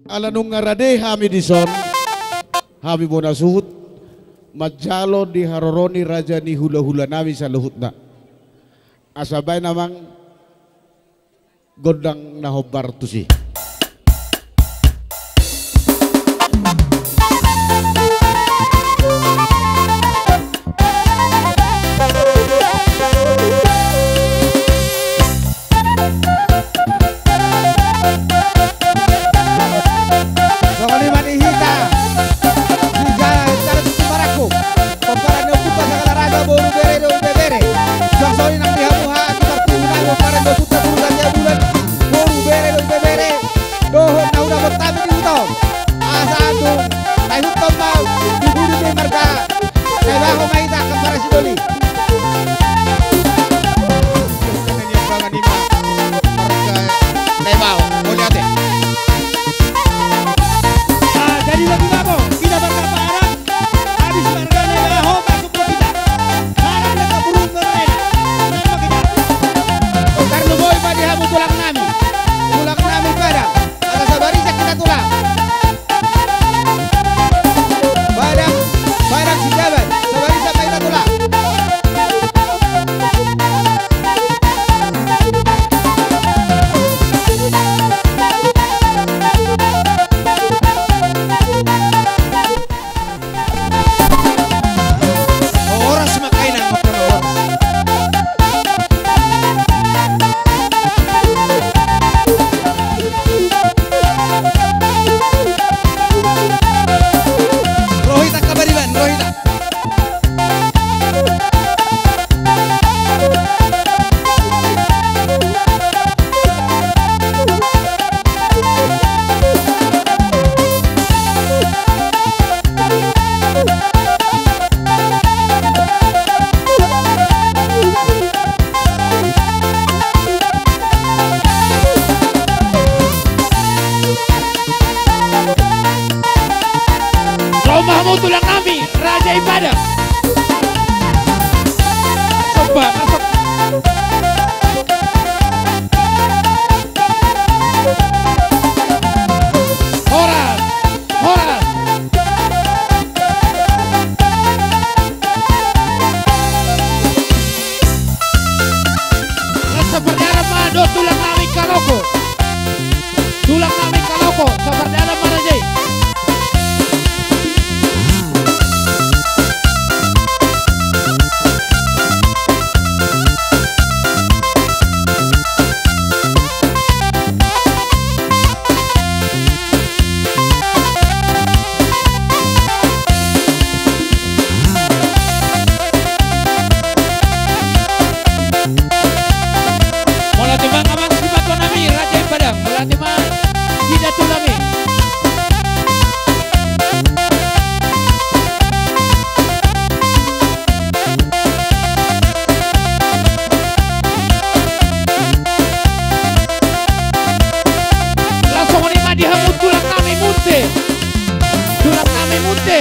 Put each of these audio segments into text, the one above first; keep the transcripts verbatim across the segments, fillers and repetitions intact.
Ala nunga rade hami dison, hami bona suhut manjalo di haroro ni raja ni hulahulanami saluhutna. Asa baen amang gondang na hombar tusi. Songon i ma di hita. Di jala, jala tutu marangkup. Pomparan ni ompunta Sagala Raja, boru, bere dohot ibebere. Suang songon i nang di hamu haha sipartuhu nami, pomparan ni ompunta Guru Gandia Bulan, boru, bere dohot ibebere, dohot na hudapot hami di huta on. Asa andung taihuthon ma di pudi ni marga Naibaho ma hita, angka para sidoli. Marga Naibaho, mauliate. Ah, jadi bagi babo, kita berapa orang? Habis marga Naibaho masuk ke kita. Sekarang kita burung bermain. Sama kita. Tarlumobi ma di hamu tulang nami. Tulang nami Padang. Asa sabarisa kita tulang. Padang, Padang Sijaban, sabarisa ma hita tulang. Horas ma kaina, horas. Ro hita, Kabariban, ro hita. Ro ma hamu tulang nami, Raja i Padang. Somba, masuk. Horas, horas. Las sapardianan ma dohot tulang nami Kaloko. Tulang nami Kaloko, sapardianan ma raja i. Mauliate ma amang sipatua nami, Raja i Padang. Mauliate ma di datu nami. Las songon i ma di hamu tulang nami Munte. Tulang nami Munte.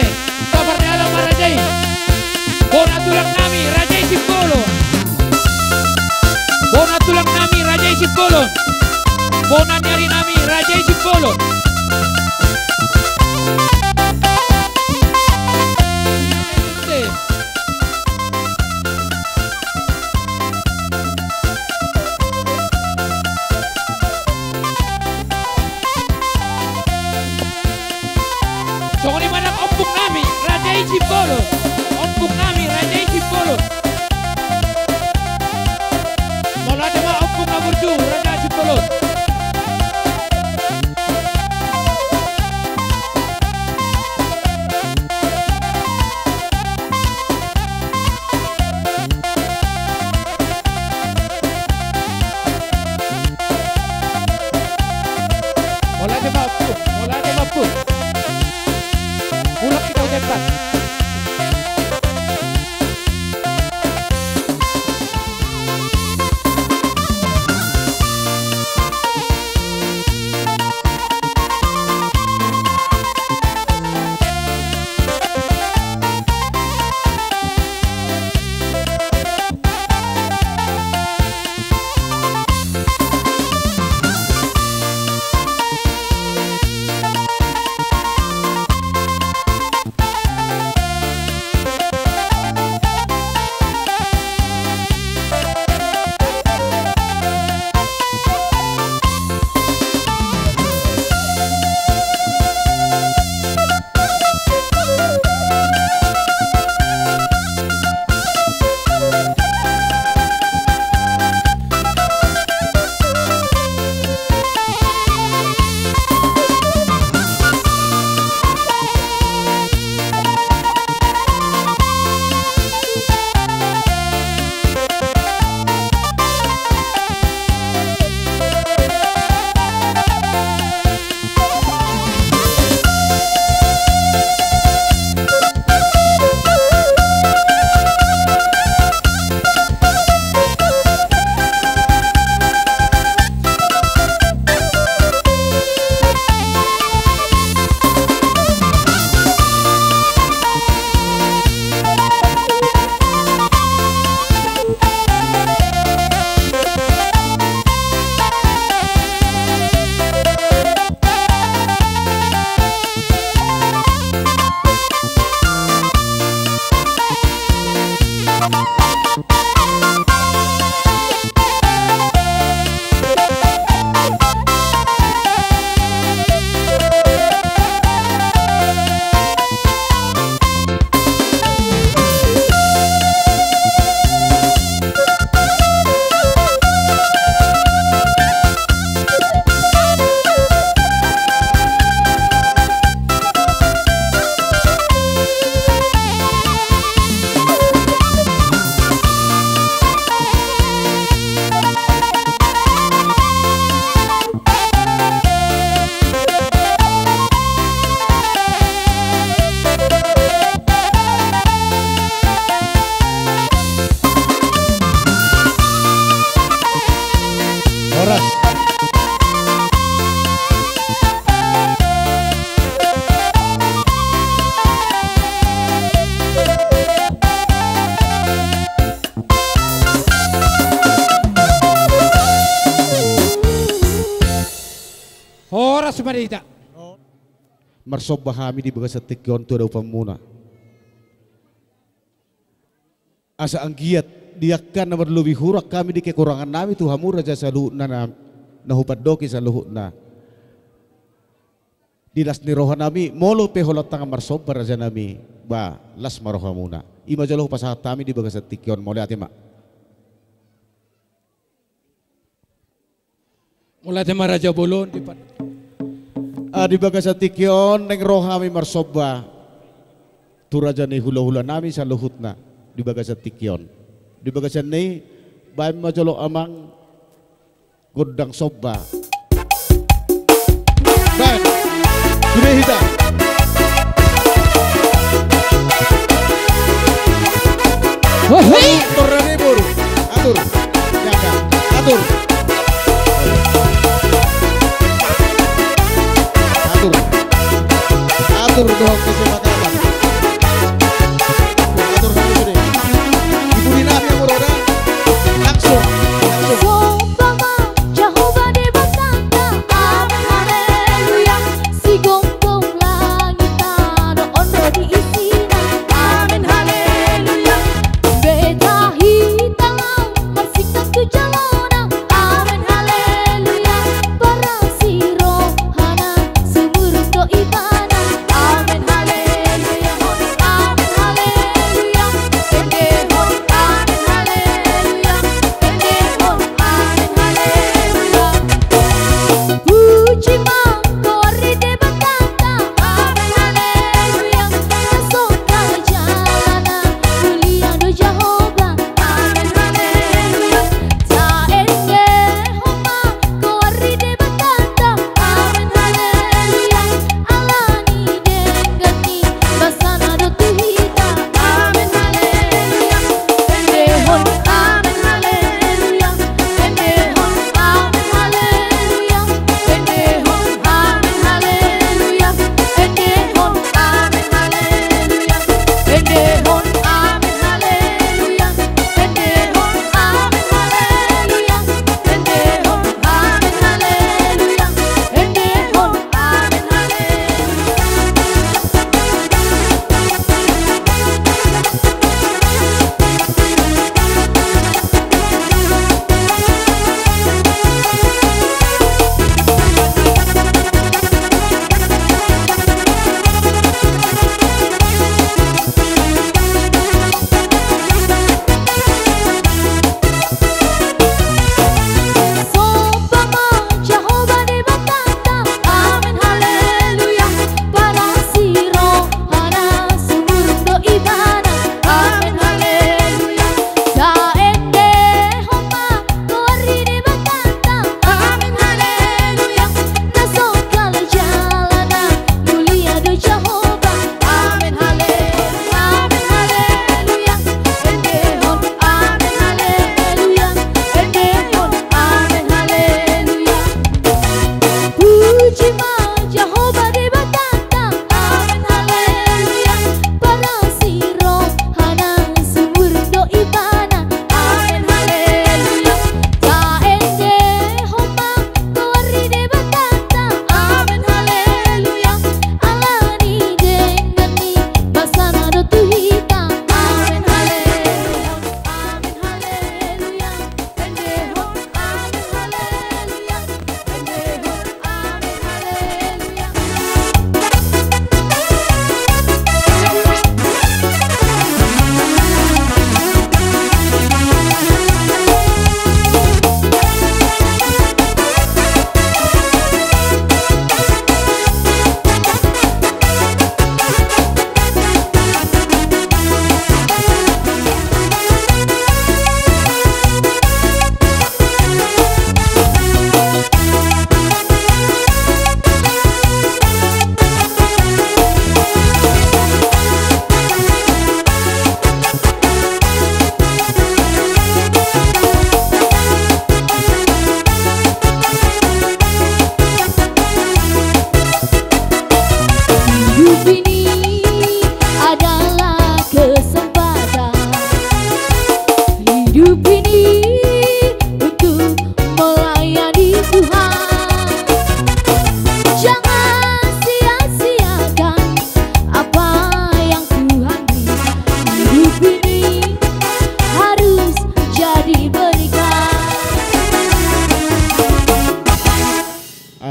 Sapardianan ma raja i. Bona tulang nami, Raja i Simbolon. Bona tulang nami, Raja i Simbolon. Bona ni ari nami, Raja i Simbolon. Songon i ma nang ompung nami, Raja i Simbolon. Ompung nami, Raja i Simbolon. Mauliate ma ompung na burju, Raja Simbolon. Horas ma di hita. Marsomba hami di bagasan tingki on tu adopanmuna. Asa anggiat di angka na marlobi hurang hami di kekurangannami tu hamu raja saluhutna na, na hupandoki saluhutna. Di las ni rohanami, molo pe holan tangan marsomba rajanami, ba, las ma rohamuna. I ma jolo hupasahat hami di bagasan tingki on, mauliate ma. Mauliate ma raja bolon di pan. Ah, di bagasan tingki on naeng ro hami marsomba tu raja ni hulahulanami saluhutna di bagasan tingki on. Di bagasan ni, baen ma jolo amang gondang somba. Baen. Sude hita. Hehe. Atur, atur. Jaka. Atur. Atur. Atur dohot kesepakatan. Atur hami sude. Ibu Dina, Ibu Roda. Langsung. Langsung. Somba ma Jahowa Debatanta. Amen, haleluya. Sigomgom langit tano on do diisina. Amen, haleluya. Beta hita laho marsingkat tu jalona.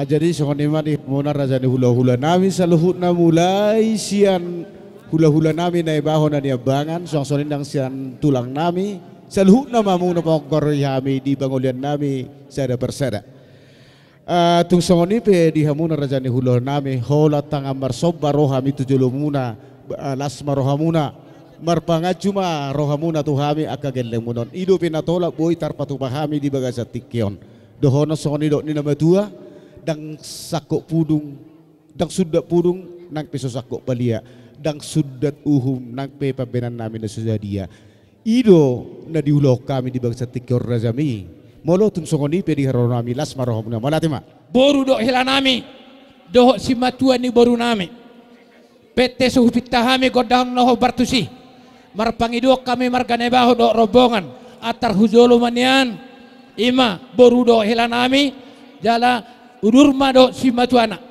Jadi songon i ma di hamuna raja ni hula-hula nami saluhutna, mulai sian hula-hula nami na ibaho na niambangan, songon i nang sian tulang nami, saluhutna ma muna panggohi hami di pangolian nami sada persada. Ah, tung songon i pe di hamuna raja ni hula nami, holan tangan marsomba ro hami tu jolomuna, ah, las ma rohamuna, marpanganju ma rohamuna tu hami angka gellengmuna on. I dope na tolap boi tarpatupa hami di bagasan tingki on. Dohonon songon i dok ni na matua, ndang sangkot pudung, ndang sundat pudung, nang pe so sangkot palia, ndang sundat uhum, nang pe pambahenan nami na so sadia. I do na diulahon hami di bagasan tingki on rajami. Molo tung songon i pe di haroro nami, las ma rohamuna, mauliate ma. Boru dohot hela nami, dohot simatua ni boru nami. Pette so hupinta hami gondang na hombar tusi. Marpangidoan hami marga Naibaho dohot rombongan, antar hu jolo ma nian, i ma boru dohot hela nami, jala udur ma dohot simatuana.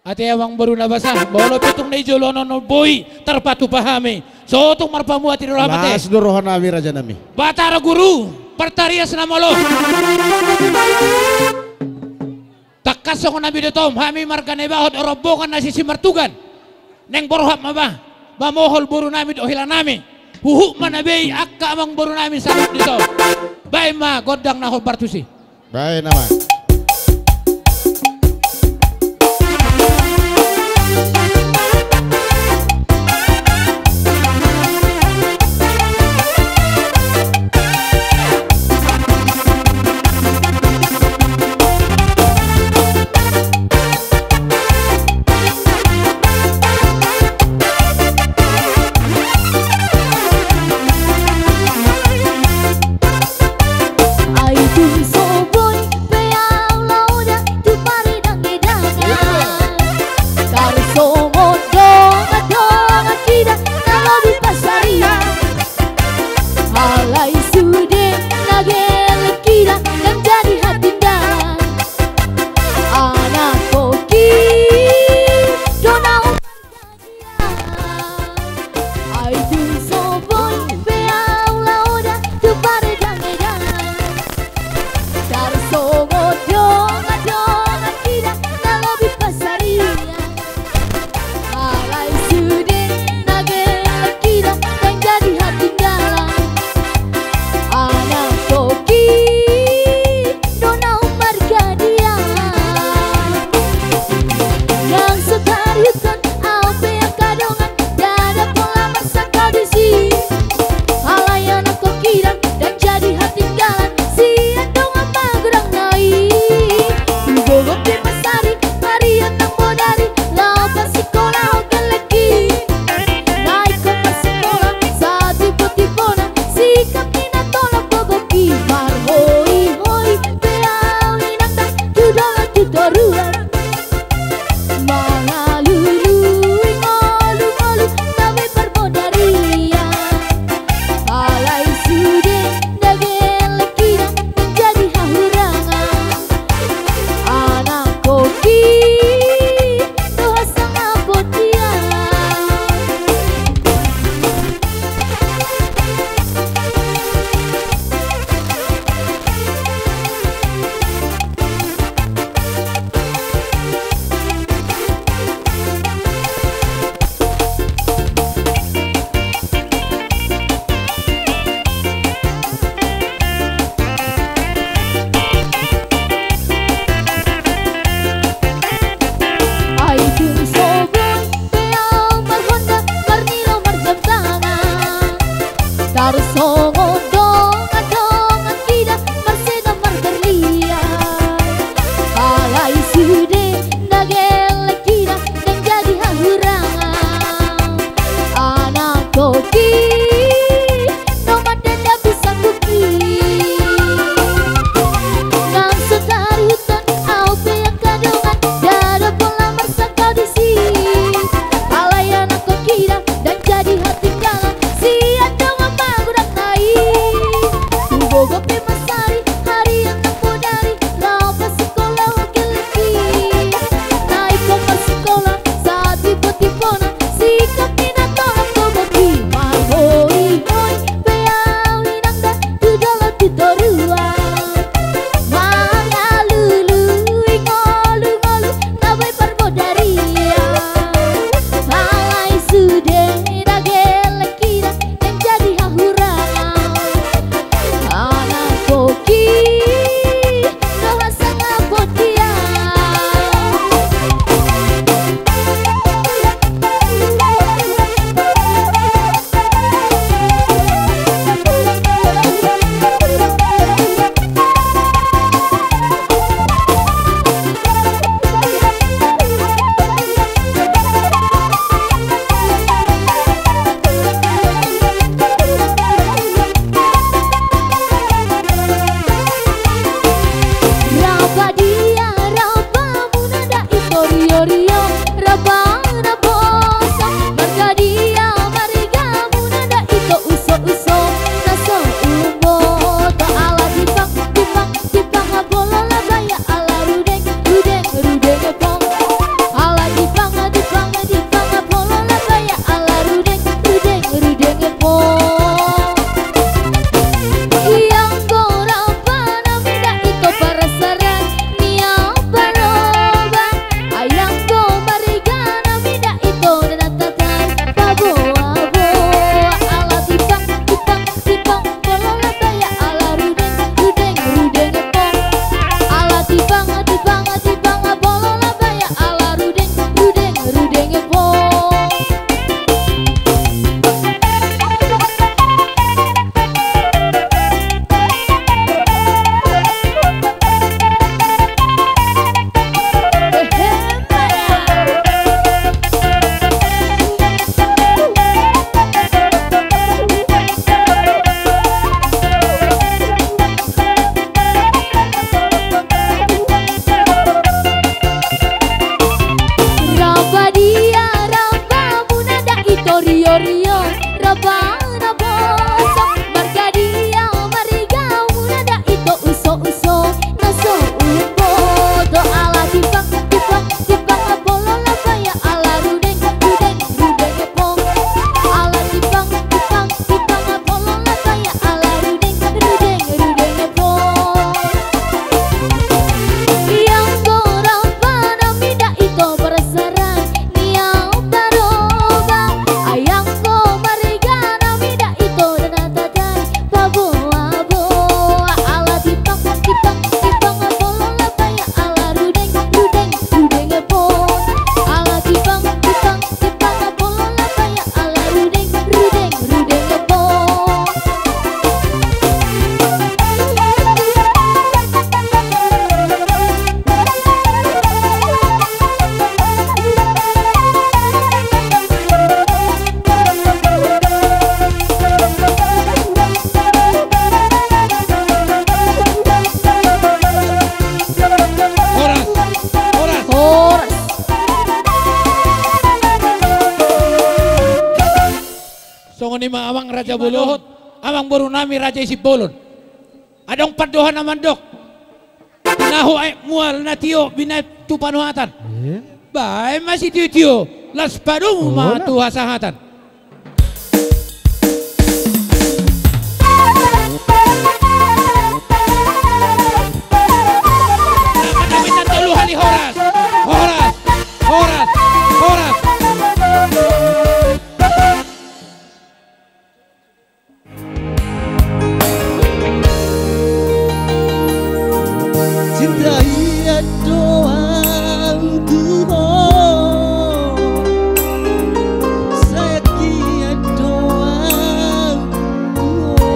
Ate amang boru na basa, molo pe tung na di jolo on boi tarpatupa hami, so tung marpamuati do roha ma ate. Las do roha nami raja nami. Batara Guru, partarias na malo. Tangkas songon na binotom hami marga Naibaho dohot rombongan na sisi Martugan. Naeng borhat ma ba, mamohol boru nami dohot hela nami. Huhut ma na bei angka amang boru nami saluhut dison. Baen ma gondang na hombar tusi. Baen amang. Ai tung so boi pe au laho da tu paredangedangan. Tarsongon dongan-dongan hita na lobi pansarian. Alai sude na gelleng hita ndang jadi hatindalan. Anak toki do na ummarga nian. Ai tung so boi pe au laho da tu paredangedangan. Tarsongon dongan-dongan hita na lobi pansarian. Alai sude na gelleng hita ndang jadi hatindalan. Anak toki do na ummarga nian. Nang so tarihuthon au pe angka dongan, ndada pola marsangkal disi. Alai anak toki ndang jadi hatinggalan, sian dongan magodangna i. Tu gogo pe mansari, harian nang bodari, laho parsikola ho gellengki. Na ingkon marsikola, satipo-tipona, sikap ni na tolap gogoki. Marhoi-hoi pe au inang da, tu dolok tu toruan. Mangalului ngolu-ngolu, gabe parbodarian. Alai sude na gelleng hita ndang jadi hahurangan. Anak toki do hasangapon hian. Ai tung so boi pe au marhonda, marnilo marjam tangan. Tarsongon dongan-dongan hita marseda marberlian. Alai sude na gelleng hita ndang jadi hahurangan. Anak toki, no mandanda pisang kuki. Nang so tarihuthon au pe angka dongan, ndada pola marsangkal disi. Alai anak toki ndang jadi hatinggalan, sian dongan magodangna i. Tu gogo pe mansari, harian nang bodari, laho parsikola ho gellengki. Na ingkon marsikola, satipo-tipona, sikap ni na tolap gogoki. Marhoi-hoi pe au inang da, tu dolok tu toruan. Jabu Luhut, amangboru nami Raja i Simbolon. Adong pandohan na mandok: Tinahu aek mual na tio binaen tu panuhatan. Eh? Baen ma sitiotio, laos padomu ma tu hasahatan. Horas, horas, horas, horas. Cinta hian do au tu ho, sayang hian do au tu ho.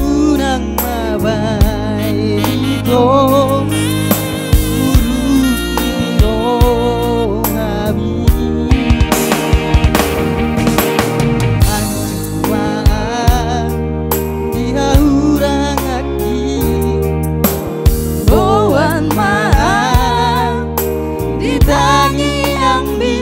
Unang ma baen i tong, uruk ni rohami. Anju ma au di hahuranganki, boan ma au di tangiangmi.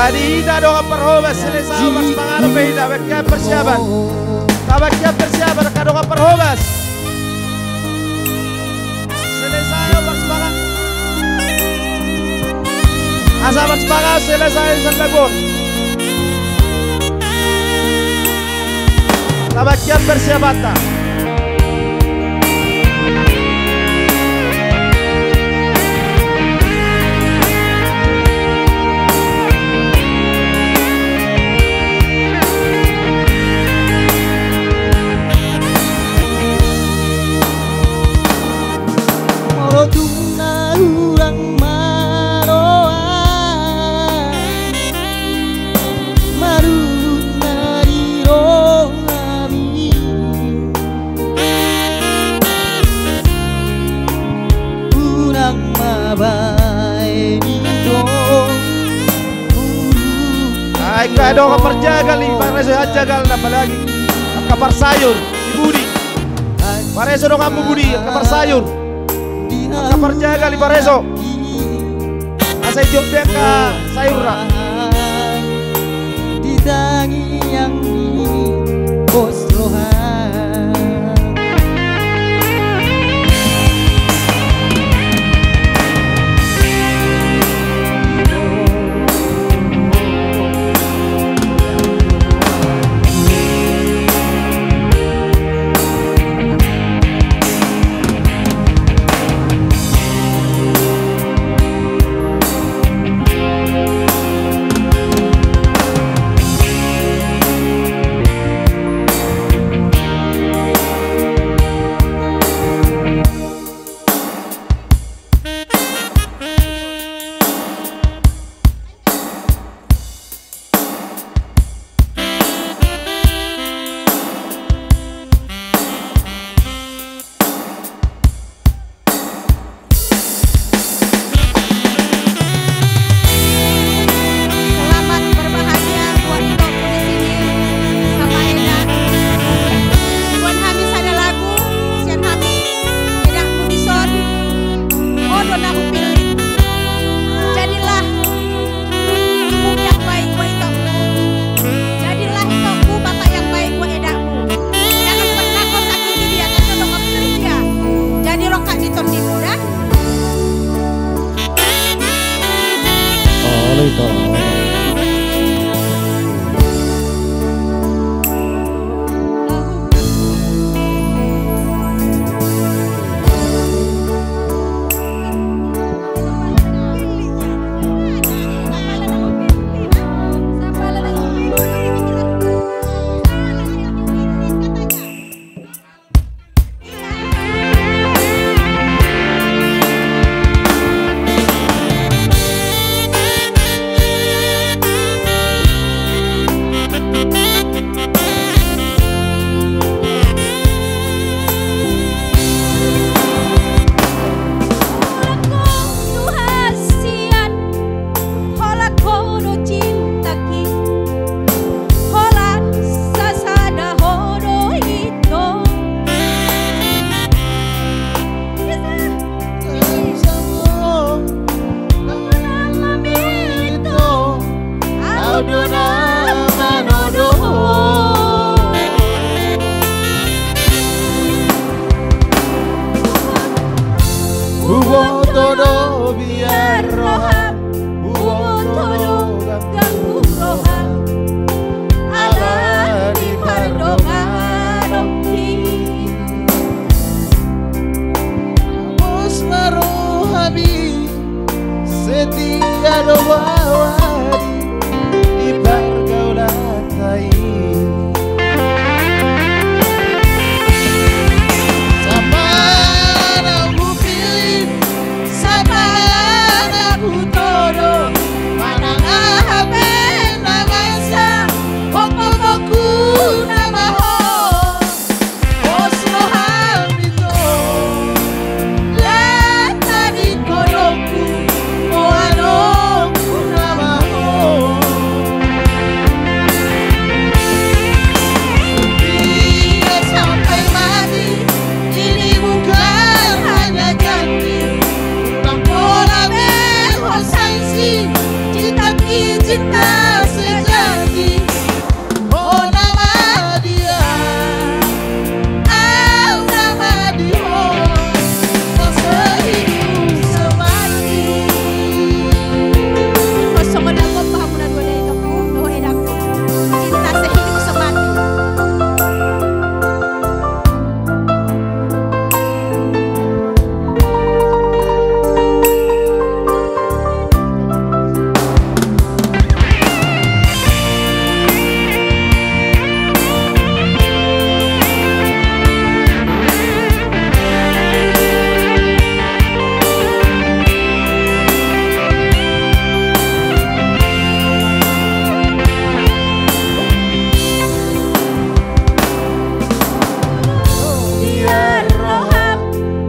Di hita dongan parhobas, selesai, marsipanganon pe hita, baen persiapan. Tabaen persiapan, angka dongan parhobas. Selesai, marsipanganon. Asa marsipanganon, selesai, selesai, bos. Tabaen persiapanta. Molo tung na hurang manoan, marhut na di rohami. Unang ma baen i tong. Ai, angka dongan parjagal i, pareso hata jagal, apalagi angka parsayur, i Budi. Pareso donganmu Budi, angka parsayur. Angka parjagal i, pareso. Asa ijop be angka sayurna. Di tangiangmi, pos roha. Ito. Holan ho do cintaku, holan sasada ho do ito. Holan mamillit ho, au do na manodohon. Huboto do biar roham, huboto do ganggu roham, ala ni pardonganonki. Pos ma rohami, setia do au adi di pargaulanta i. Sapala na hupillit, sapala na hutodo, manang aha pe na masa, pokpokku nama ho. Pos rohami do, lanta di kodongku, moanonku nama ho. Ia sampai mati, ini bukan hanya janji, tang pola be ho sangsi, cintaku cinta sejati. Ho nama dia, au nama di ho, ho sehidup semati. Ho songon na gok pahamuna dua dai tongku, dohot edangku. Cinta sehidup semati. Biar roham,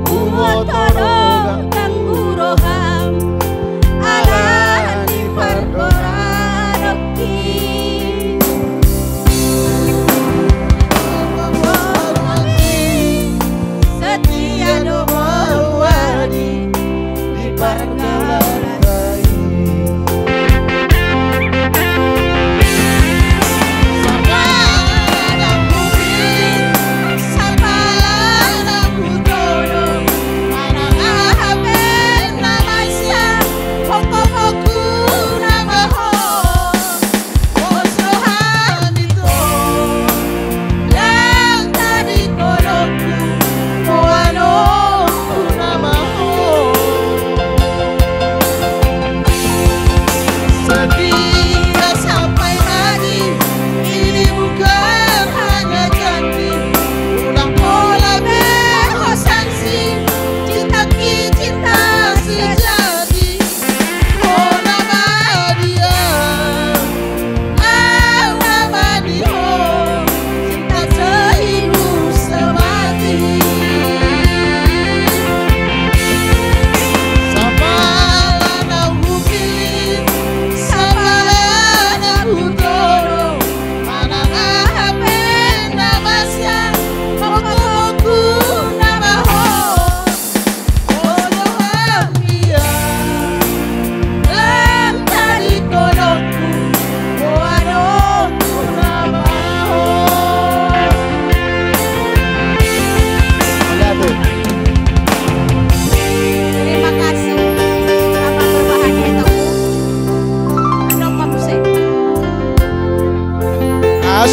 huboto do ganggu roham, ala ni pardonganonki. Setia do au adi di pargaulanta i. Sapala na hupillit, sapala na hutodo, manang aha pe na masa, pokpokku nama ho. Pos rohami do, lanta di kodongku, moanonku nama ho.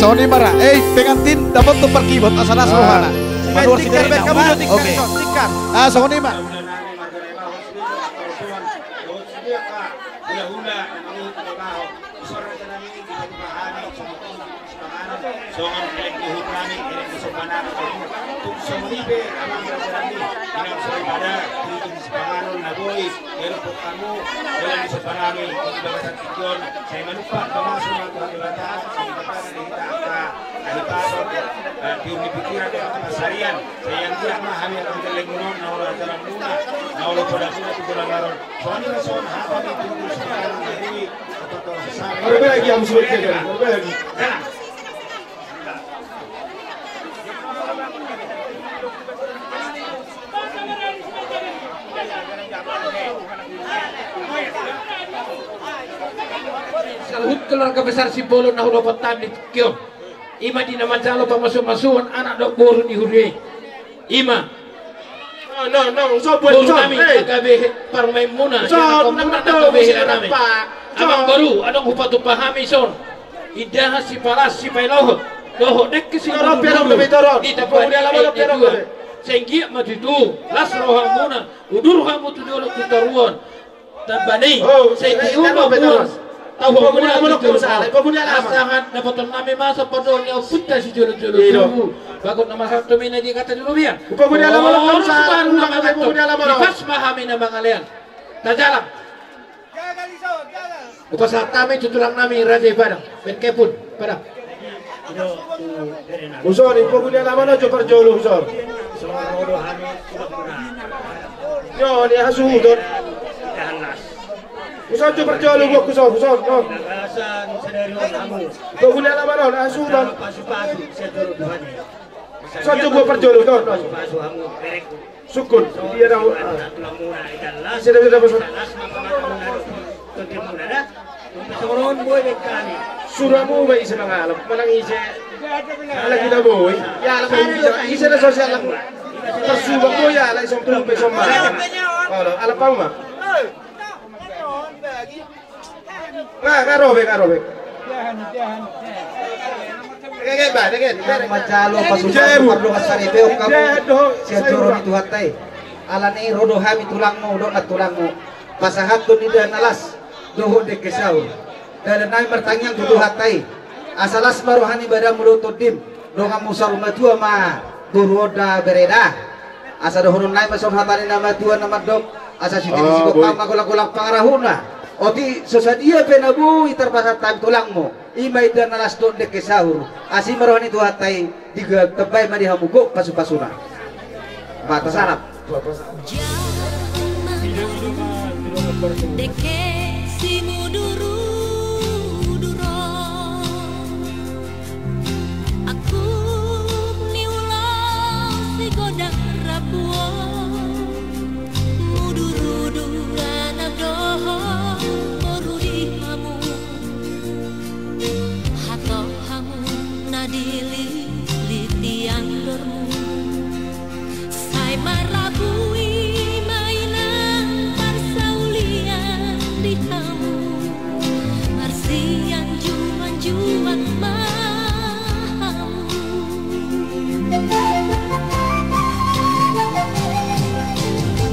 Songon i ma ra. Eh, pengantin dapothon parkibot asa las rohana. Manuar si tikar, tikar. Oke. Ah, songon i ma. Songon elek ni huta ni, elek ni sombana, tung songon i pe amang raja nami, inang soripada, tingki sipanganon na boi diadopon hamu, elek ni sombana nami, di bagasan tingki on, sai manumpak pamasu ma Tuhan Debata, sai Debata na di hita angka, na di pason, eh, di uni pikiran, di angka pansarian, sai anggiat ma hami angka hita lelengmuna, na olo ajaranmuna, na olo podamuna tu joloan on. Songon i ma songon hata ni tutu sipanganon na boi, Marbagi hamu sude, marbagi. Saluhut keluarga besar Simbolon na hudapot hami di tingki on. I ma di na manjalo pamasumasuon anak dohot boru ni huria i. I ma. Boru nami, gabe parumaenmuna, ianakhonmuna, gabe hela nami. Amang boru, adong hupatupa hami dison. Indahan sipalas, sipailohot, dohot dengke simudurudur. Di tampuk ni aek ni dua. Sai anggiat ma tutu las rohamuna, udur hamu tu jolo tu toruan. Tamba ni, sai tiur ma buan. Tau hamuna tu jolo. Asa dapoton nami ma sapandohan ni ompunta sijolojolo tubu. Bagot na marhalto ma i na di hata jolo bian. Upa guni alaman. Di pas ma hami na mangalean. Tajalang. Hupasahat hami tu tulang nami Raja i Padang. Baen kepun, Padang. Huson, i poguni alaman on jo parjolo, huson. Jo, ni aha suhuton? Huson jo parjolo, huson, huson. Poguni alaman on, aha suhuton? Huson jo parjolo, huson. Sukun, dia dah. Ise da, ise da, bos. Suramu ba ise mangalap, manang ise. Ala kita boi. Ya, ala boi ise. Ise da sosial laku. Tersubak boi ya, ala ise pun pe somba. Ala pau ma. Nga, nga robe, nga robe. Dengke, dengke, dengke. Manjalo pasupasu pardongan saripeon hamu sian joro ni Tuhanta i. Alani i ro do hami tulangmu dohot nantulangmu pasahathon indahan na las dohot dengke saur. Dalan nami martangiang tu Tuhanta i asa las ma roha ni badanmu dohot tondim. Donganmu saur matua ma boru on da, bere da. Asa dohonon nami ma songon hata ni na matua na mandok, asa sititi sigompa ma golanggolang pangarahutna. Otik so sadia pe na boi tarpasahat hami tulangmu, i ma indahan na las dohot dengke saur. Asi ma roha ni Tuhanta i, ditambai ma di hamu gok pasupasuna. Mata sarap. Jala ma dengke simudurudur on. Akum ni ulaon sigodang rambu on. Mudurudur anak dohot boru di hamu. Hatop hamu na dilili tiang dormu. Sai marlabui ma inang parsaulian di hamu, marsianjuanjuan ma hamu.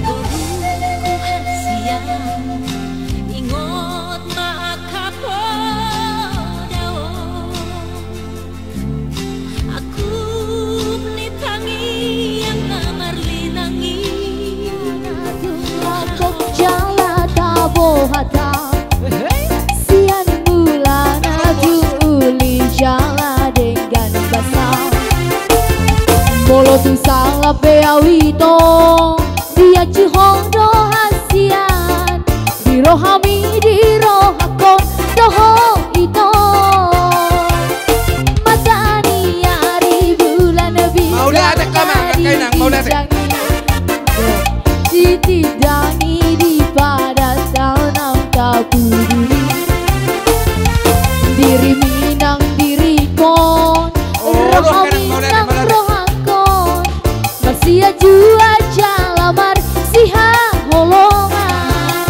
Boruku hasian, ingot ma angka poda on. Akum ni tangiang na marlinang i. Jala tabo hata sian mulana tu uli jala denggan basa. Molo tung sala pe au ito, diajuhon do hasian di rohami, di rohangkon dohot ito. Mataniari, bulan, bintang na diginjangi, ditindangi di padan tanam tapuduri. Dirimi nang dirikon, rohami nang rohangkon, marsianjuan jala marsihaholongan.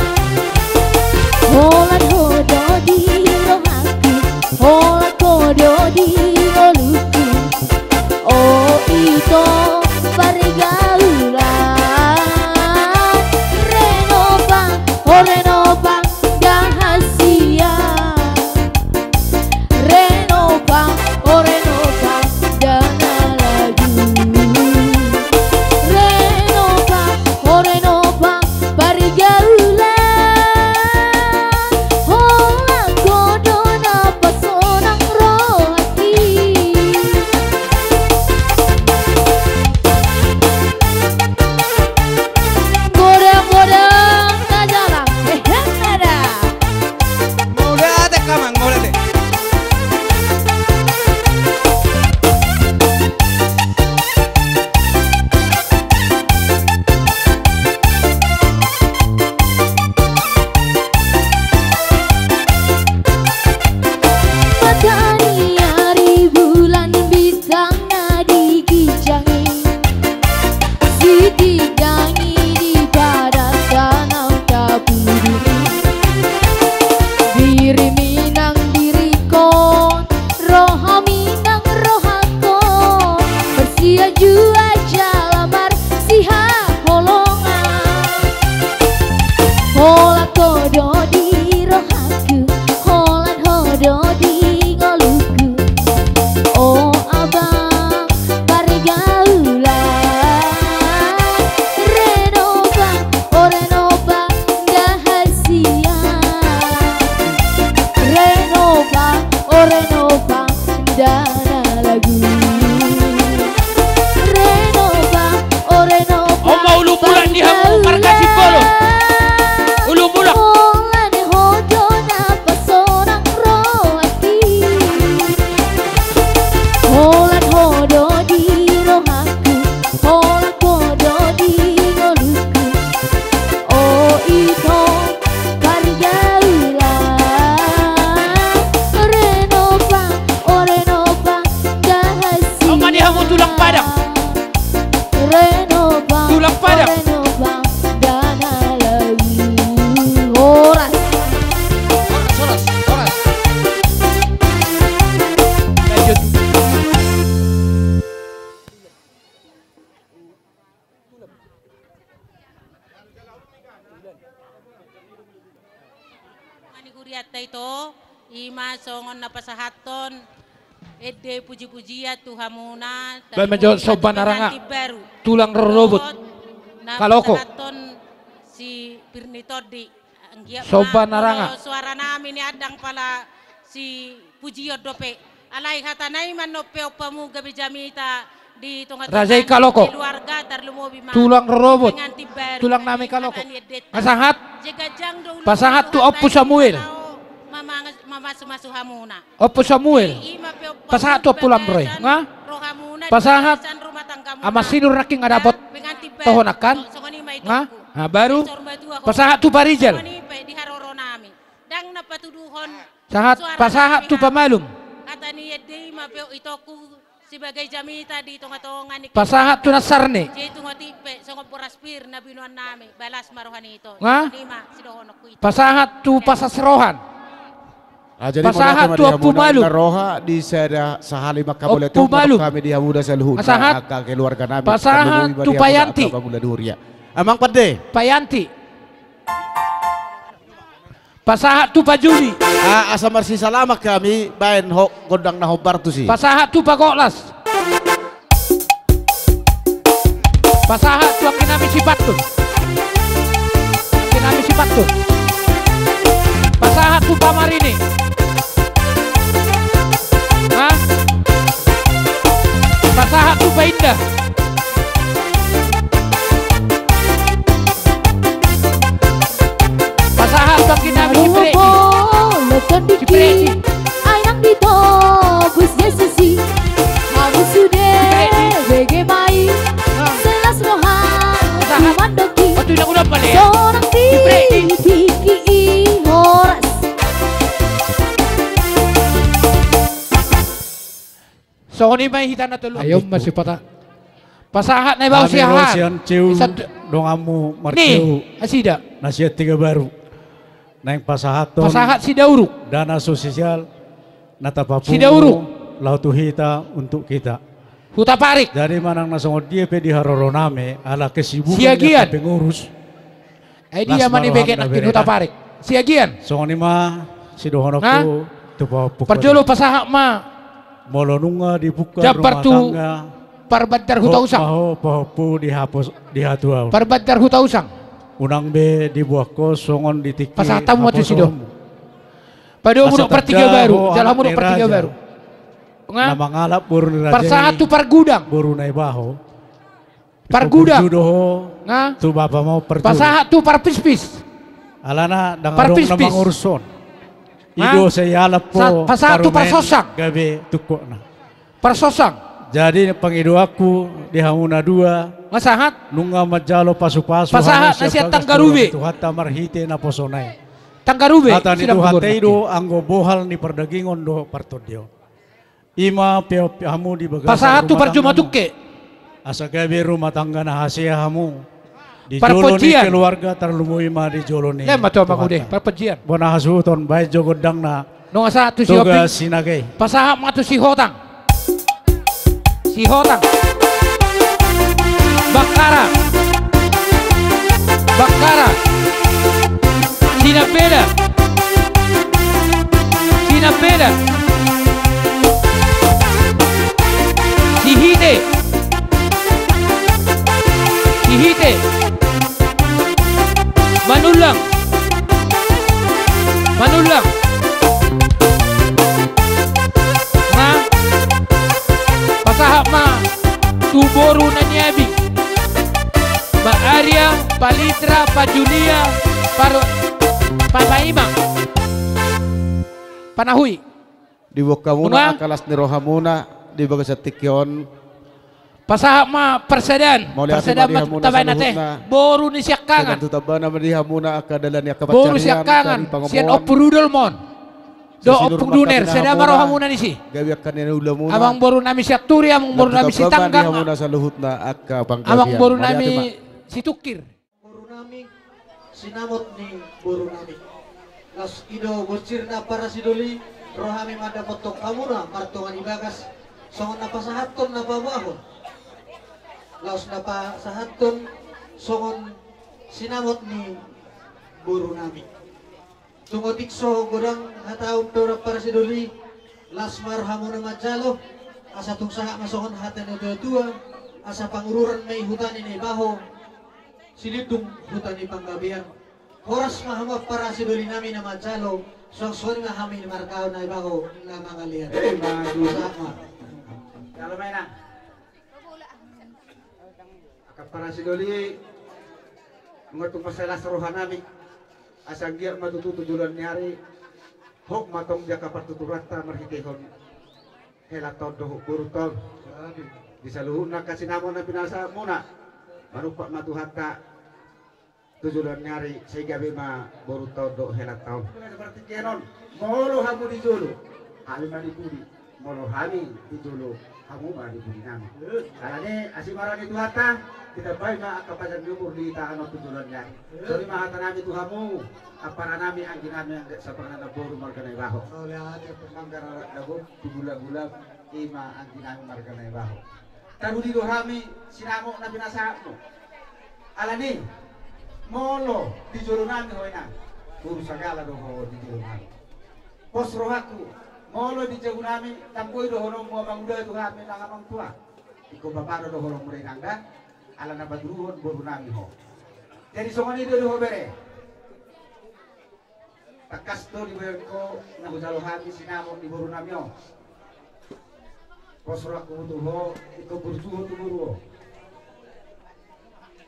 Hurianta ito, ima songon na pasahathon ende puji-pujian tu hamuna. Baen ma jo somba na ranga, pengantin baru, tulang rorobot, na kaloko, pasahathon si Pirni Tondi. Anggiat ma, somba na ranga, molo suara nami niandang pala si pujion dope. Alai hata nai ma on pe, ompu hamu gabe jamita di tonga-tonga, raja i kaloko, keluarga, tarlumobi ma tulang rorobot, pengantin baru, tulang nami kaloko. Pasahat. Pasahat tu Ompu Samuel. Mamasu-masu hamuna. Ompu Samuel. Pasahat tu Ompu Lamroy. Nga? Pasahat. Ama Sinur nangkin nga dapot. Tohonan kan? Nga? Baru. Pasahat tu Parijal. Ndang na patuduhon. Sahat, pasahat tu pamalum. Hata ni ende i ma pe itongku sebagai jamita di tonga-tonga ni. Pasahat tu Nasarne. Jadi tu ngoti pe songon boras pir na binoan nami, balas ma roha ni ito. Nga? Ima sidohononku ito. Pasahat tu Pasas Rohan. Pasahat tu Ompu Malum. Roha di sada sahali mangkamulia tu Ompu Malum. Kami di hamuna saluhutna, pasahat, angka keluarga nami. Pasahat tu Payanti. Amang Pande. Payanti. Pasahat tu Pajuli. Ah, asa marsisalaman hami, baen ho gondang na hombar tusi. Pasahat tu Pagoklas. Pasahat tu anggi nami si Pantun. Anggi nami si Pantun. Pasahat tu Pamarini. Hah? Pasahat tu Paindah. Pasahat tu anggi nami si Predi. Si Predi. Ai nang ditobus Jesus i. Hamu sude bege ma i. Selas roha. Pasahat. Mandok i. Sonang di tingki i horas. Songon i ma hita na tolu. Ayo masih patah. Pasahat na i bahu siahaan. Donganmu Marceu. Ni asida. Na sian Tiga Baru. Naeng pasahathon. Pasahat Sidauruk. Dana sosial na tapapungu. Sidauruk. Laho tu hita untuk kita. Hutaparik. Jadi manang na songon dia pe di haroro nami ala kesibukan. Siagian. Pengurus. Ai dia ma ni bege nangkin Hutaparik. Siagian. Songon i ma sidohononku tu pahompu. Parjolo pasahat ma. Molo nunga dibuka rumah tangga. Parbandar Hutausang. Pahompu di hapus di hatuaon. Parbandar Hutausang. Unang be dibuat ho songon di tingki. Pasahat hamu ma tusi do. Padomu do Partiga Baru, jalo hamu do Partiga Baru. Nga? Na mangalap boru ni raja i. Pasahat tu Pargudang. Boru na ibaho. Pargudang. Nga? Tu bapa mau pargudang. Pasahat tu Parpispis. Alana dang adong na mangurus on. Nga? I do sai alap ho. Pasahat tu Parsosang. Gabe tungkotna. Parsosang. Jadi pangidoanku di hamu na dua. Nga sahat. Nunga manjalo pasu-pasu. Pasahat na sian Tanggarube. Tuhanta marhite naposona i. Tanggarube. Hata ni Tuhanta i do anggo bohal ni pardagingon dohot partondion. Ima pe hamu di bagasan. Pasahat tu parjuma tungke. Asa gabe rumah tangga na hasea hamu. Di jolo ni keluarga tarlumobi ma di jolo ni. Lem ma tu amang ude, parpojian. Bona hasuhuton, baen jo gondangna. Nunga sahat tu si Toga Sinaga i. Pasahat ma tu Sihotang. Sihotang. Bakkara. Bakkara. Sinambela. Sinambela. Sihite. Sihite. Manullang. Manullang. Nga pasahat ma tu boru na niabing. Ba Aria, Palitra, Pajulia, Paro, Pamaima. Panahui. Dibuat hamuna angka las ni rohamuna di bagasan tingki on. Pasahat ma parsadaan. Parsadaan ma tu tabaen ate. Boru ni Siangkangan. Boru Siangkangan. Sian Ompu Rudol ma on. Dohot Ompu Duner, sada ma rohamuna disi. Amang boru nami Sianturi, amang boru nami Sitanggang. Amang boru nami Situngkir. Boru nami, sinamot ni boru nami. Laos i do bonsirna parasidoli, ro hami mandapothon hamuna martonga ni bagas, songon na pasahathon na paboahon. Laos na pasahathon songon sinamot ni boru nami. Tung otik so godang hataon tu parsidoli, las ma rohamuna manjalo, asa tung sahat ma songon hata ni natuatua, asa pangururan ma i huta ni Naibaho, Silindung huta ni Panggabean. Horas ma hamu parsidoli nami na manjalo, suang songon i ma hami na marga Naibaho na mangalean. Eh, maju. Sahat ma. Jalo ma, Inang. Angka parsidoli, nunga tung mansai las roha nami, asa anggiat ma tutu tu joloan ni ari, hot ma tong di angka partuturanta marhitehon hela ta on dohot boru ta on. Di saluhutna angka sinamot na pinasahatmuna, manumpak ma Tuhanta tu joloan ni ari, sai gabe ma boru ta on dohot hela ta on. Seperti kenon, molo hamu di jolo, hami ma di pudi. Molo hami di jolo, hamu ma di pudi nami. Alani i, asi ma roha ni Tuhanta, ditambai ma angka pajar ni umur di hita on tu joloan ni ari. Songon i ma hata nami tu hamu, ampara nami, anggi nami, anggi sampang na boru marga Naibaho. Manggarar na bot tu gula-gula, i ma anggi nami marga Naibaho. Tarudi do hami sinamot na pinasahatmu. Alani i, molo di jolo nami ho, Inang, boru sagala do ho di jolo nami. Pos rohangku, molo di jabu nami, ndang boi dohononmu amang uda tu hami nang amang tua. Ingkon bapa do dohononmu da, Inang, da, ala na patuduhon boru nami ho. Jadi songon i do di ho, bere. Tangkas do dibahen ho na hujalo hami sinamot ni boru nami on. Pos rohangku tu ho, ingkon burju ho tu boru on.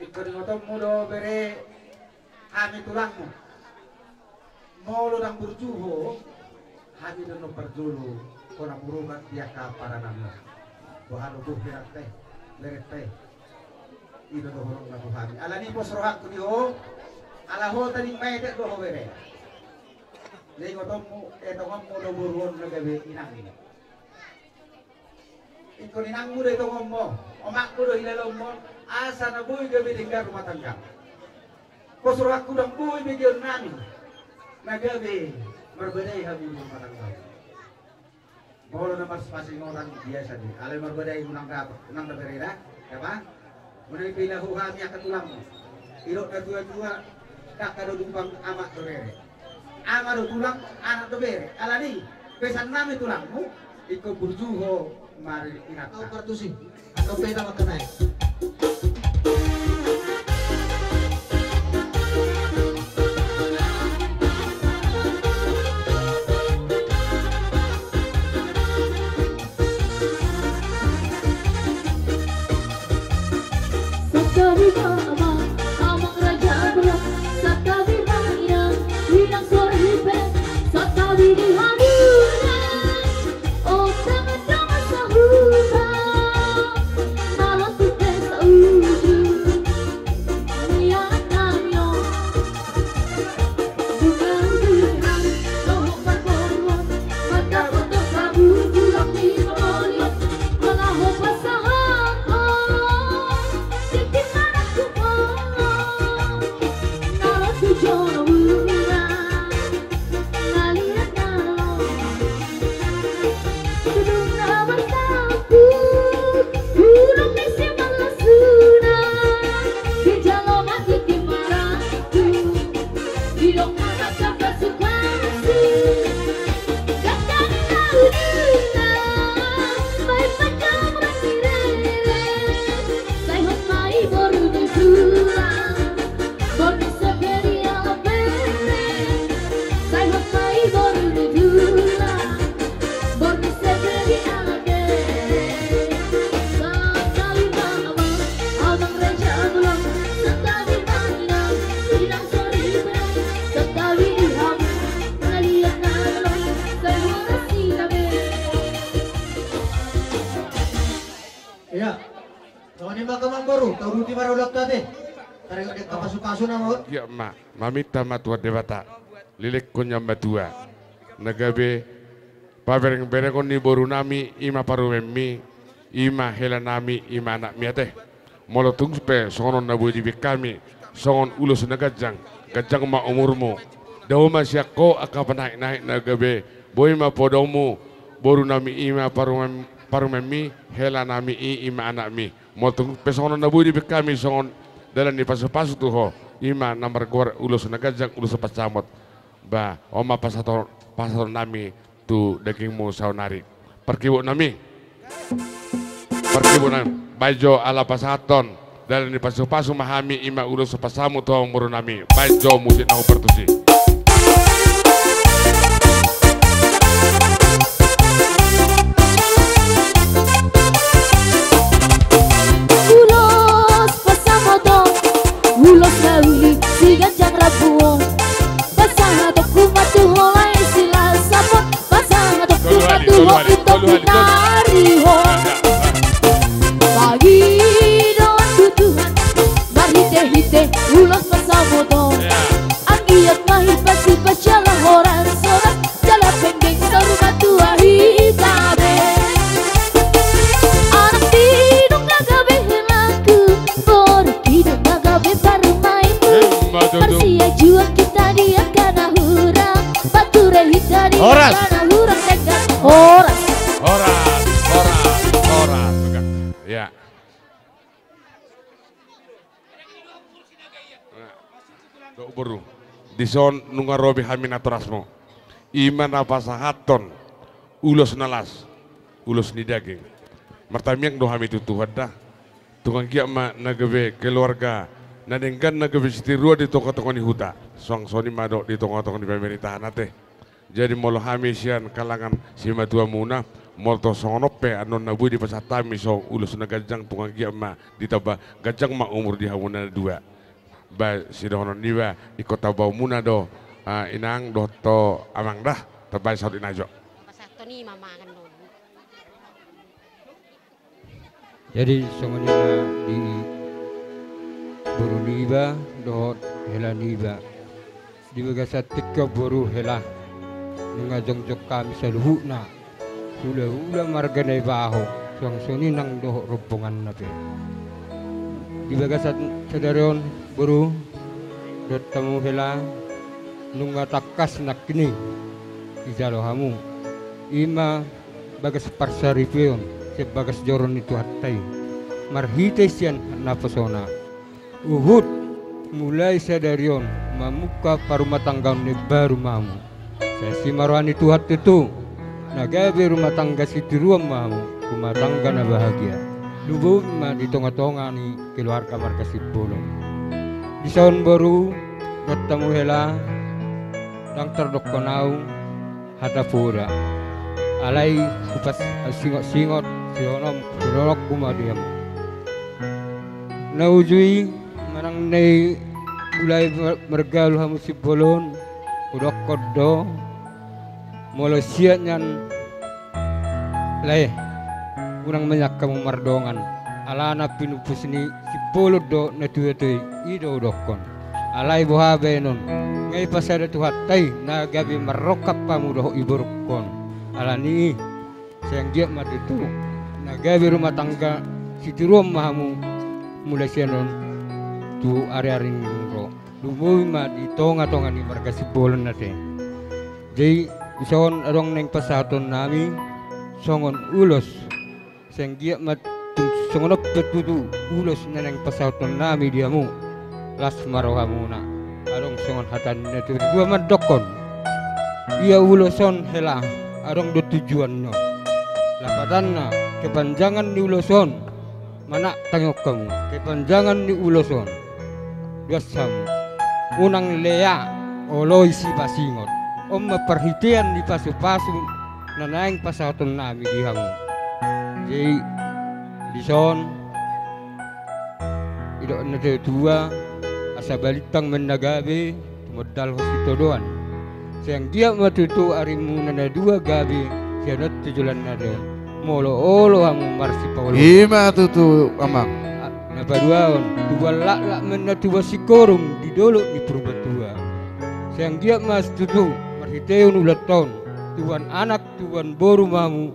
Ingkon ingotonmu do, bere, hami tulangmu. Molo ndang burju ho, hami do na parjolo ho na murubat di angka ampara nami on. Boha do, boh, berenta i, berenta i. I do dohononna tu hami. Alani i, pos rohangku di ho, ala ho tading maetek do ho, bere. Jadi ingotonmu, eh, tongonmu do boru on na gabe inangmu. Ingkon inangmu do itongonmu, omakmu do hilalaonmu, asa na boi gabe denggan rumah tangga. Pos rohangku, ndang boi begeon nami na gabe marbadai hamu di rumah tangga. Molo na marpasingotan biasa do i, alai marbadai unang dapot, unang da, bere, da. Dapot? Unang dipilaho hami angka tulangmu. Didok natuatua, dangka do dumang amak do rere, ama do tulang, anak do bere. Alani i, pesan nami tulangmu, ingkon burju ho mari inanta. Partusi. Atau peda makan naik. Santabi ma amang, amang raja bulan, santabi ma inang, inang soripen, santabi di hamuna. Iya. Songon i ma, amang boru, tauduti ma ra ulak tate. Taringot di angka pasupasu nama on. Iya ma, maminta ma Tuhan Debata, lelekkon ni matua na gabe paberengberengon ni boru nami, i ma parumaenmi, i ma hela nami, i ma anakmi ate. Molo tung pe songon on na boi dibaen hami, songon ulos na ganjang, ganjang ma umurmu. Dao ma sian ho angka panaeknaek na gabe, boi ma podaonmu boru nami, i ma parumaen, parumaenmi, hela nami i, i ma anakmi. Molo tung pe songon on na boi dibaen hami songon dalan ni pasupasu tu ho, i ma na margoar ulos na ganjang, ulos pansamot. Ba, on ma pasahaton, pasahaton nami tu dagingmu saonari. Parkibuk nami. Parkibuk nami. Baen jo ala pasahathon dalan ni pasu-pasu ma hami, i ma ulos pasamot tu hamu boru nami. Baen jo musik na hombar tusi. Ulos pasamoton, ulos na uli, si ganjang rambu on. Pasahatonku ma tu ho lae si las sapon, pasahatonku ma tu ho, tolu hali, tolu hali, tolu hali. Pangidoan tu Tuhan, marhite-hite ulos pasamoton. Ya. Anggiat ma hipasipas jala horas-horas, jala penggeng saur matua hita be. Anak sidung na gabe helaku, boru sidung na gabe parumaenku. Emma tutu. Marsiajuan hita di angka na hurang, pature hita di, horas, angka na hurang denggan. Horas. Horas, horas, horas. Ya. Dok boru, dison nunga ro be hami natorasmu. I ma na pasahathon ulos na las, ulos ni daging. Martamiang do hami tu Tuhan da. Tung anggiat ma na gabe keluarga na denggan, na gabe sitiruon di tonga-tonga ni huta. Suang songon i ma dohot di tonga-tonga ni pemerintahan ate. Jadi molo hami sian kalangan simatuamuna, molo tung songon on pe annon na boi dipasahat hami songon ulos na ganjang, tung anggiat ma ditamba ganjang ma umur di hamuna na dua. Ba sidohonon niba, ingkon tambaonmuna do, ah, inang dohot amang da, tambai saut i na jo. Pasahathon i ma mangan do. Jadi songon i ma di boru niba dohot hela niba. Di bagasan tingki on boru hela, nunga jongjong hami saluhutna, hula-hula marga Naibaho, suang songon i nang dohot rombonganna pe. Di bagasan sadari on boru dohot hamu hela, nunga tangkas nangkin i dijalo hamu. I ma bagas parsaripeon sian bagas joro ni Tuhanta i, marhite sian naposona. Huhut mulai sadari on mamungka parumatanggaon na imbaru ma hamu. Sai asi ma roha ni Tuhan tutu, na gabe rumah tangga sitiruon ma hamu, rumah tangga na bahagia. Lumobi ma di tonga-tonga ni keluarga marga Simbolon. Dison boru dohot hamu hela, ndang tardokkon ahu hata poda. Alai hupasingot-singot sidohonon, sidohononku ma di hamu. Na uju i manang na mulai mar-, margaul hamu Simbolon, hudokkon do, molo sian nian lae, unang manjangkon hamu mardongan, alana pinumpus ni Simbolon do na tuatua i, i do hudokkon. Alai boha baenon, nga hupasada Tuhanta i na gabe marrongkap hamu dohot iborungkon. Alani i, sai anggiat ma tutu na gabe rumah tangga sitiruon ma hamu mulai sian on tu ari-ari na ro. Lumobi ma di tonga-tonga ni marga Simbolon ate. Jadi dison adong naeng pasahaton nami songon ulos. Sai anggiat ma tung songon on pe tutu ulos na naeng pasahaton nami di hamu. Las ma rohamuna. Adong songon hata ni na tua-tua mandokkon, ia ulos on hela, adong do tujuanna. Lapatanna, kepanjangan ni ulos on manatangihon hamu, kepanjangan ni ulos on. Duas hamu, unang lea, oloi sipasingot. On ma parhitean ni pasu-pasu na naeng pasahaton nami di hamu. Jadi dison didok na tua-tua, asa balintang ma na gabe, tumondalhon sitadoan. Sai anggiat ma tutu arimuna na dua gabe sian on tu joloan ni ari on. Molo olo hamu marsipaolo. I ma tutu, amang. A, na paduahon, tubuan laklak ma na tubuan singkoru di dolok ni Purbatua. Sai anggiat ma tutu marhitehon ulaon on, tubuan anak, tubuan boru ma hamu,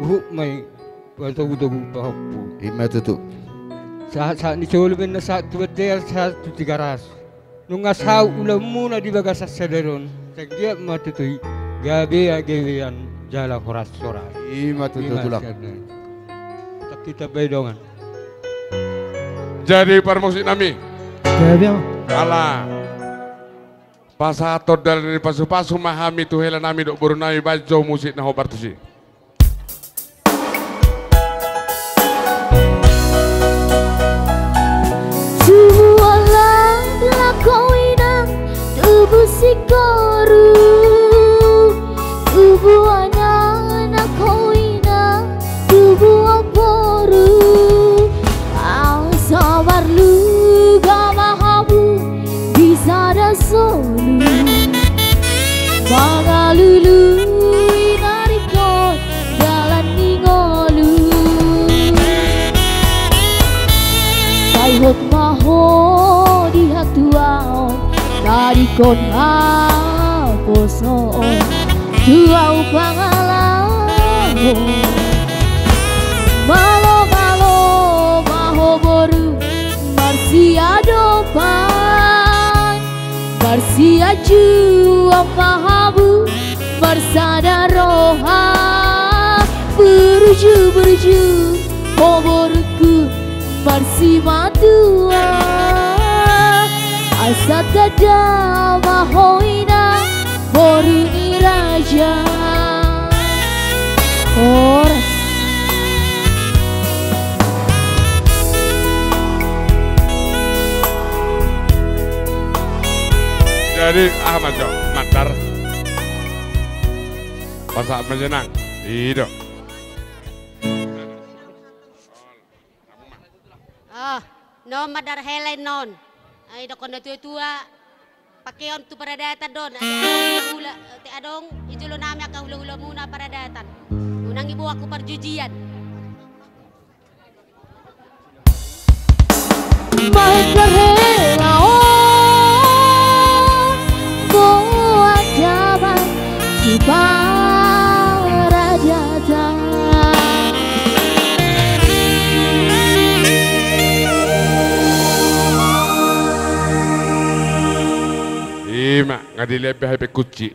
huhut ma i patogu-togu pahompu. I ma tutu. Sahat-sahat ni solu ma na sahat tu bontean, sahat tu Tigaras. Nunga saut ulaonmuna di bagasan sadari on, sai anggiat ma tutu i gabe gabean jala horas-horas. I ma tutu, i ma tulang. Sian on. Tangkas hita baen dongan. Jadi parmusik nami. Gabe, amang. Ala Pasahathon dalan ni pasupasu ma hami tu hela nami dohot boru nami, baen jo musik na hombar tusi. Tubuan laklak ho inang, tubu singkoru, tubuan anak ho inang, tubuan boru. Asa marluga ma hamu di sada solu, mangalului na ringkot dalan ni ngolu. Sai hot ma ho di hatuaon, tadingkon haposoon, tu ahu pangalaho. Malo, malo ma ho boru, marsiadopan, marsianjuan ma hamu, marsada roha. Burju, burju ho borungku, marsimatua. Asa tanda ma ho inang, boru ni raja. Horas. Jadi, aha ma jo, mandar. Pasahat ma jo nang. I do. Ah, non mandar hela i non. Ai, dokkon na tua-tua, pakeon tu paradatan do on. Ate adong hula-hula, ate adong di jolo nami angka hula-hulamuna paradatan. Unang diboan tu parjujian. Mandar hela on, boan damang tu paradatan. I ma, nga dilehon be hape kunci.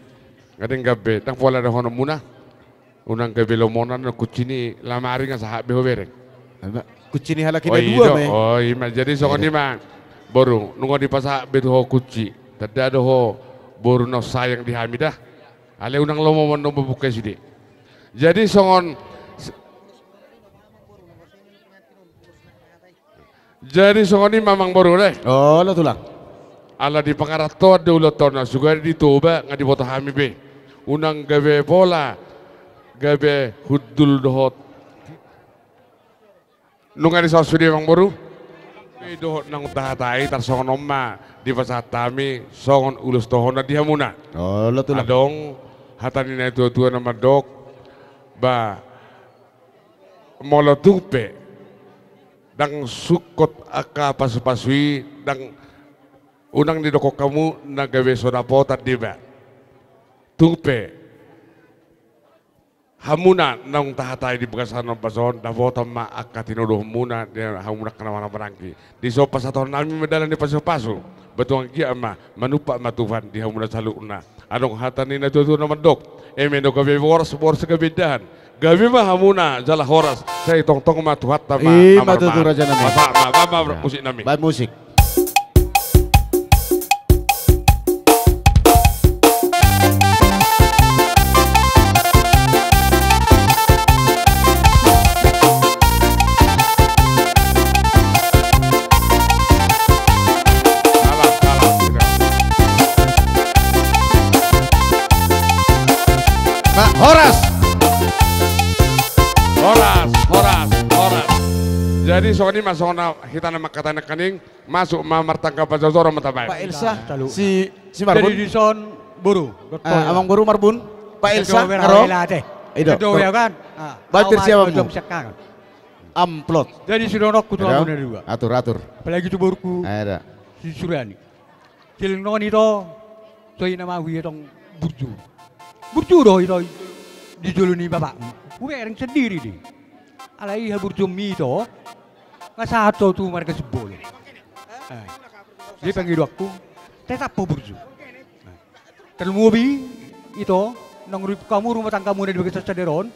Nga denggan be, ndang pola dohononmuna. Unang gabe lomonan, kunci ni lamari nga sahat be ho bereng. Kunci ni halak i na dua ma i. Oh, i ma. Jadi songon i ma, boru, nunga dipasahat be tu ho kunci. Tanda do ho boru na sayang di hami da. Alai unang lomo mandok mambuka i sude. Jadi songon Jadi songon i ma amangboru da. Olo tulang. Ala di pangarantoan do ulaonta on, sugari di Toba nga diboto hami be. Unang gabe pola gabe hundul dohot. Nunga disahat sude amangboru. Dohot naung tahatai tarsongon on ma dipasahat hami songon ulos tohonan di hamuna. Olo tulang. Adong hata ni na tua-tua na mandok, ba, molo tung pe ndang sungkot angka pasu-pasu i, ndang, unang didokkon hamu na gabe so dapotan deba. Tung pe hamuna naung tahatai di bagasan ombas on, dapotan ma angka tinodohonmuna di hamuna angka na marhahamaranggi. Dison pasahaton nami ma dalan ni pasu-pasu. Ba tung anggiat ma manumpak ma Tuhan di hamuna saluhutna. Adong hata ni na tua-tua na mandok, eme do gabe boras, boras gabe indahan. Gabe ma hamuna jala horas, sai tongtong ma Tuhanta ma. I ma tutu, raja nami. Pasahat ma, baen ma musik nami. Baen musik. Horas. Horas, horas, horas. Jadi songon i ma, songon na hita na mangkatai nangkaning. Masuk ma martanggapan, jor-joran ma tabaen. Pak Elsa, si, si Marbun. Jadi dison boru, amangboru Marbun. Pak Elsa, ro. I do. Batir siapa mu? Amplop. Jadi sidohononku tu hamuna na dua. Atur, atur. Apalagi tu boruku. Si Suriani. Silang on ito, so i nama huetong burju. Burju do ito di jolo ni bapakmu. Hubereng sendiri do i. Alai haburjuonmi ito, nga sahat ho tu marga Simbolon. Jadi pangidoanku, tetap ho burju. Tarlumobi ito, naung ribut hamu rumah tanggamuna di bagasan sadari on,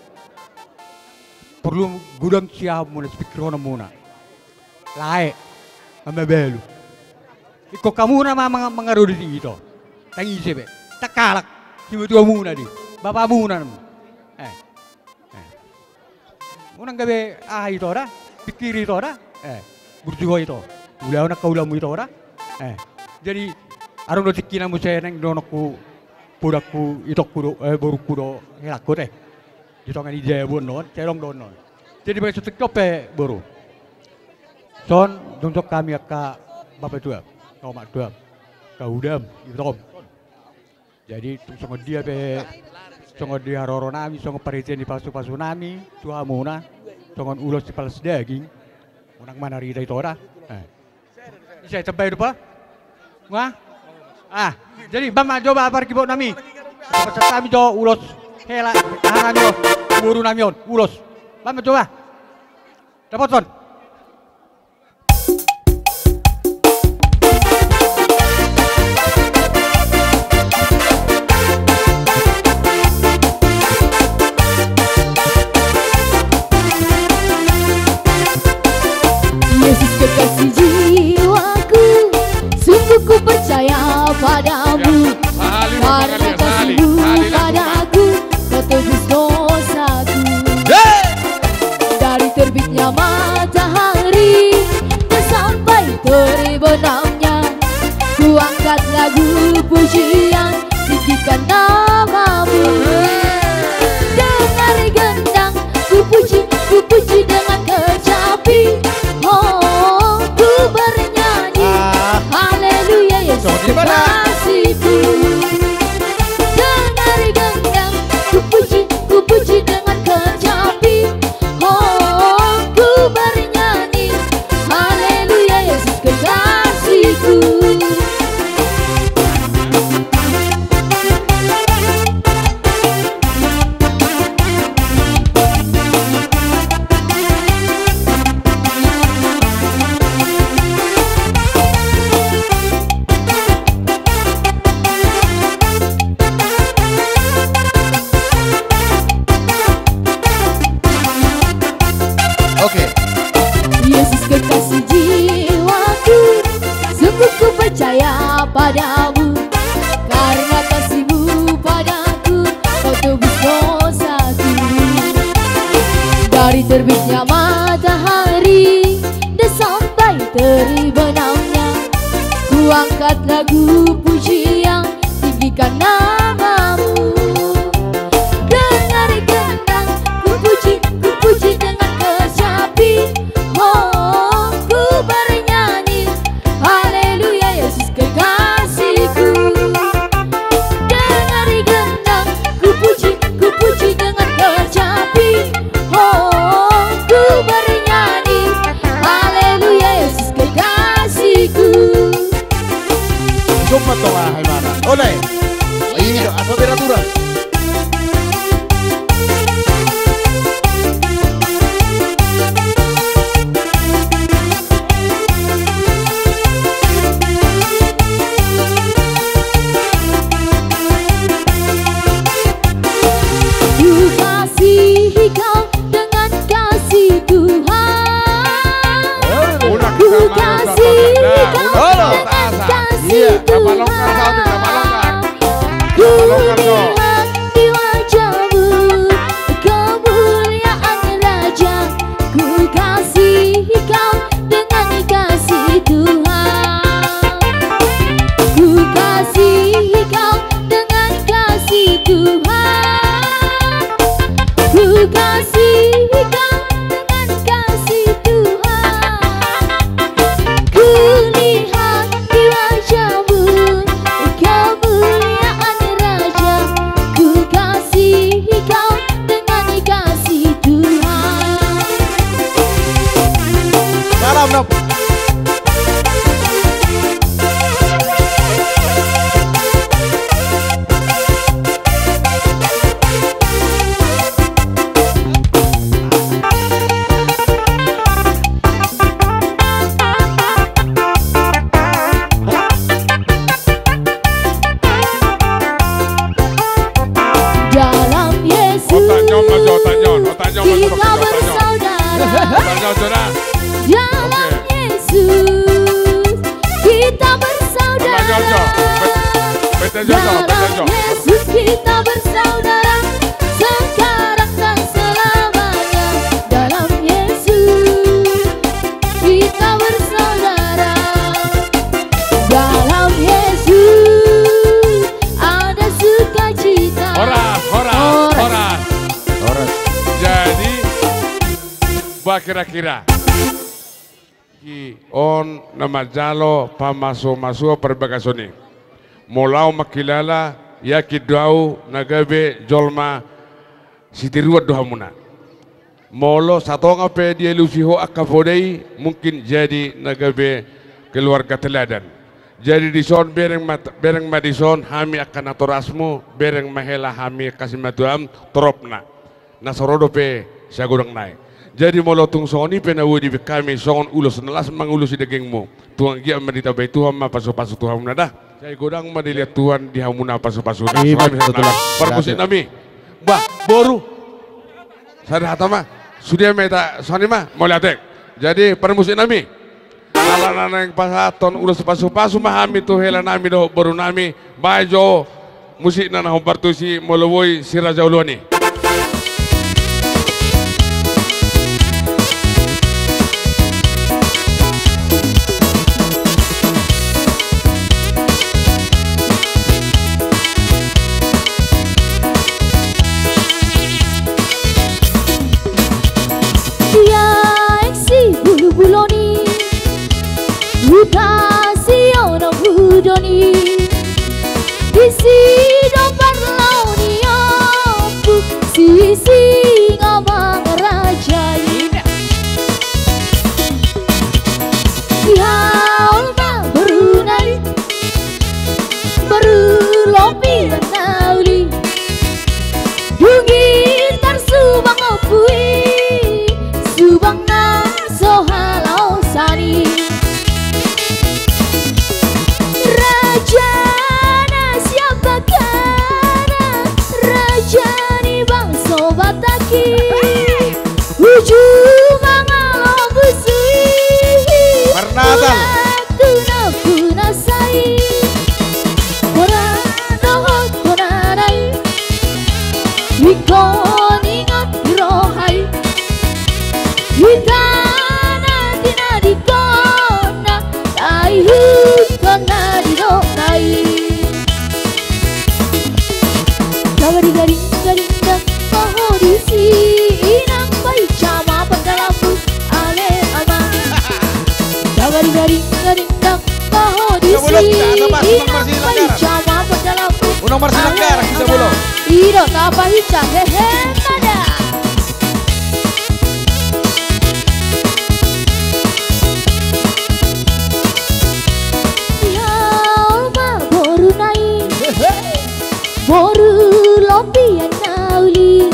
porlu godang siahaonmuna, sipingkirhononmuna. Lae, mabalu. Ingkon hamuna ma mangaradoti ito. Tangise be. Tangkas halak. Simatuamuna di. Bapamuna. Eh. Eh. Unang gabe aha ito da? Pikiri ito da? Eh. Burju ho ito. Ulaon angka ulaonmu ito da? Eh. Jadi, adong do tingkina muse naeng dohononku podangku, itongku do, eh, borungku do, helangku te. Di tonga ni jabu on, sai adong do on. Jadi, baen so tingki on pe, boru. Son, jongjong hami angka bapatua, angka omaktua, angka udam, itom. Jadi, tung songon dia pe, songon dia haroronami, songon parhitean ni pasupasunami tu hamuna, songon ulos sipalas daging, unang manarita ito da. Eh. Ise, tambai dope? Nga? Ah, jadi, baen ma jo ba pargiboknami. Pasahat hami jo ulos hela, aha nami on, borunami on, ulos. Baen ma jo ba. Dapothon. Yesus kekasih jiwaku, sungguh ku percaya padamu. Karena kasihmu padaku, kau tebus dosaku. Dari terbitnya matahari dan sampai terbenamnya, ku angkat lagu pujian, tinggikan namamu. Dengar gendang, ku puji, ku puji dengan kecapi. Oh, ku bernyanyi. Haleluya, Yesus kekasihku. Dengar gendang, ku puji, ku puji dengan kecapi. Oh, ku bernyanyi, haleluya, Yesus kekasihku. Oke. Yesus kekasih jiwaku, sungguh ku percaya padamu. Karena kasihmu padaku, kau tebus dosaku. Dari terbitnya matahari dan sampai terbenamnya, ku angkat lagu pujian, tinggikan namamu. Dengar gendang, ku puji, ku puji dengan kecapi. Oh, ku bernyanyi, haleluya, Yesus kekasihku. Dengar gendang, ku puji, ku puji dengan kecapi. Oh, ku bernyanyi, haleluya, Yesus kekasihku. Cuma toa hai mana? Oleh. Iya, asal beraturan. Ku kasihi kau dengan kasih Tuhan. Ku kasihi kau dengan kasih Tuhan. Ku lihat di wajahmu kemuliaan Raja. Ku kasihi kau dengan kasih Tuhan. Ku kasihi kau dengan kasih Tuhan. Ku kasihi kau dengan kasih Tuhan. Ku lihat di wajahmu kemuliaan Raja. Ku kasihi kau dengan kasih Tuhan. Salam dong. Dalam Yesus kita bersaudara. Dalam Yesus kita bersaudara. Dalam Yesus kita bersaudara, sekarang dan selamanya. Dalam Yesus kita bersaudara, dalam Yesus ada sukacita. Horas, horas, horas. Horas. Jadi, bah, kira-kira. Hi, on na manjalo pamasu-masuon parbagason i. Molo au mangkilala, yakin do au na gabe jolma sitiruon do hamuna. Molo satonga pe dialusi ho angka poda i, mungkin jadi na gabe keluarga teladan. Jadi dison bereng ma, bereng ma dison hami angka natorasmu, bereng ma hela hami angka simatuam, toropna. Na so ro dope siagodang nai. Jadi molo tung songon i pe na boi dibaen hami songon ulos na las mangulosi dagingmu, tung anggiat ma ditambai Tuhan ma pasu-pasu tu hamuna da. Sai godang ma dilehon Tuhan di hamuna pasu-pasu da. Parmusik nami. Bah, boru. Sada hata ma. Sude ma hita songon i ma, mauliate. Jadi parmusik nami. Ala na naeng pasahathon ulos pasu-pasu ma hami tu hela nami dohot boru nami, baen jo musikna na hombar tusi molo boi si Raja Oloan i. Diaek sibulbulon i, huta sionom hudon i, disi do parlao ni ompu si Singamangaraja i. Dihaol ma boru nai, boru Lompian na uli. Dung i tarsubang ompu i, subang na so halaosan i. Raja na sian Bakkara, raja ni bangso Batak i. Uju mangalo busu i. Marnatal. Bulan tu na punasa i. Hora dohot hona nai. Ingkon ingot di roha i. Hita na tinadingkon na, na ihuthon na didok nai. Gabari gading gading dang, paho disi inang, bahen ma pandalanmu ale ama. Gabari gading gading dang, paho disi inang, bahen ma pandalanmu ale ama. I do tapahinsa hehe pada. Dihaol ma boru nai. Boru Lompian na uli.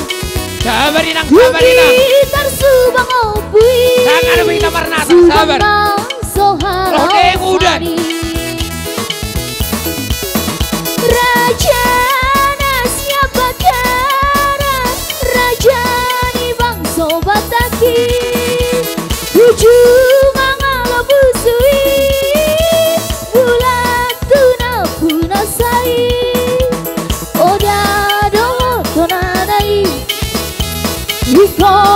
Sabar inang, sabar inang. Dung i tarsubang ompu i. Tangan beta marnata, sabar. Subang na so halaosan i. Raja na sian Bakkara, raja ni bangso Batak i. Uju mangalo busu i. Bulan tu na punasa i. Hora dohot hona nai. Ingkon